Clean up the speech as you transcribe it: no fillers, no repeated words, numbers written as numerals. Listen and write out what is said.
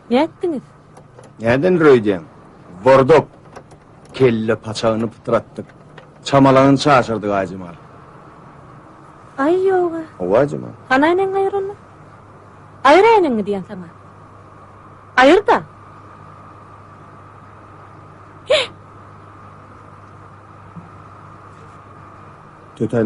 Nätdiňiz? Nädendir öýdýäň? Wordok. Kelle paçagyny pytratdyk. Çamalagyny çaşyrdyk Aýjemal. Aý ýoga. Hawa Aýjemal. Hany äýnegiňi aýyr onda. Aýyr äýnegiňi diýýän saňa. Aýyr-da. Tötän.